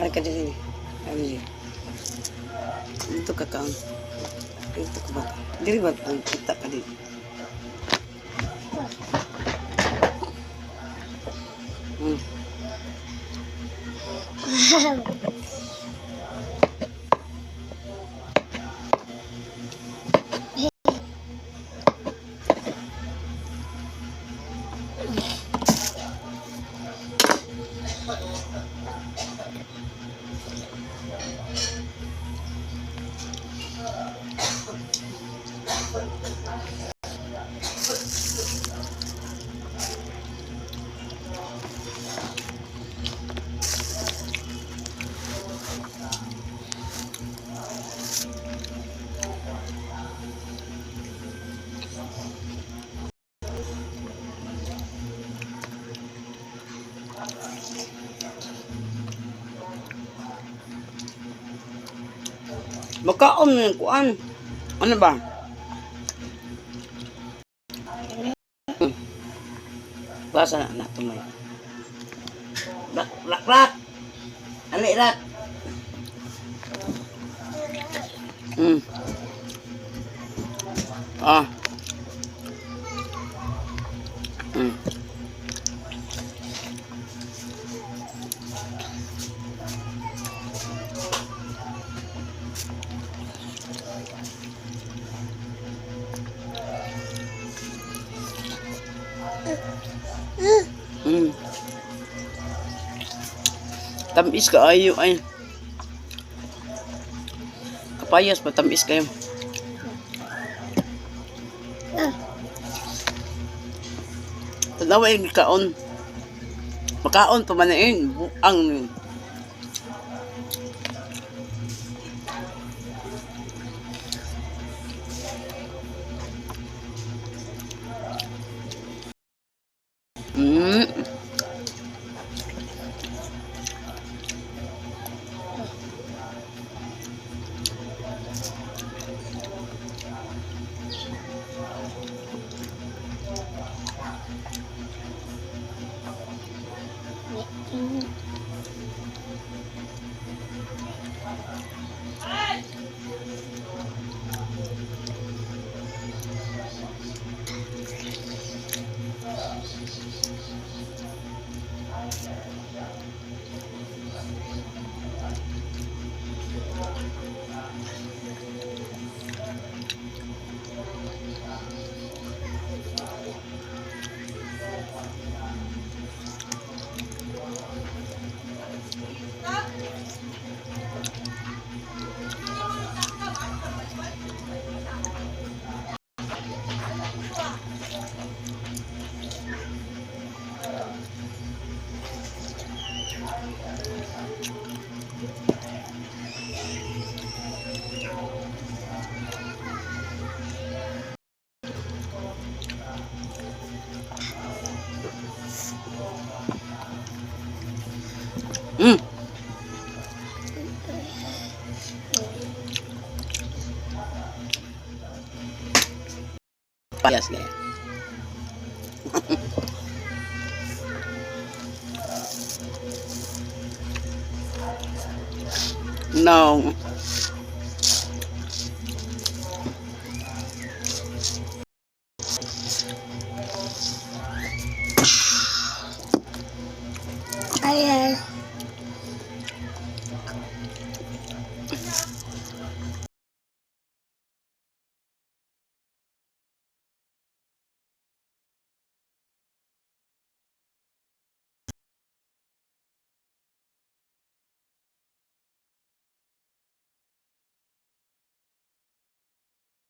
Ano ka diri? Ano diri? Dito ka kaon. Dito ka ba? Diri ba ang kita ka diri? Makaon na yung kuan. Ano ba? Basa na na tumay. Rak rak rak. Ano rak? Ah. Tamis kaayo ay. Kapayas pa tamis kayo. Tanawa yung kaon. Makaon pa man na yun. Buang yun. Payas gaya. No.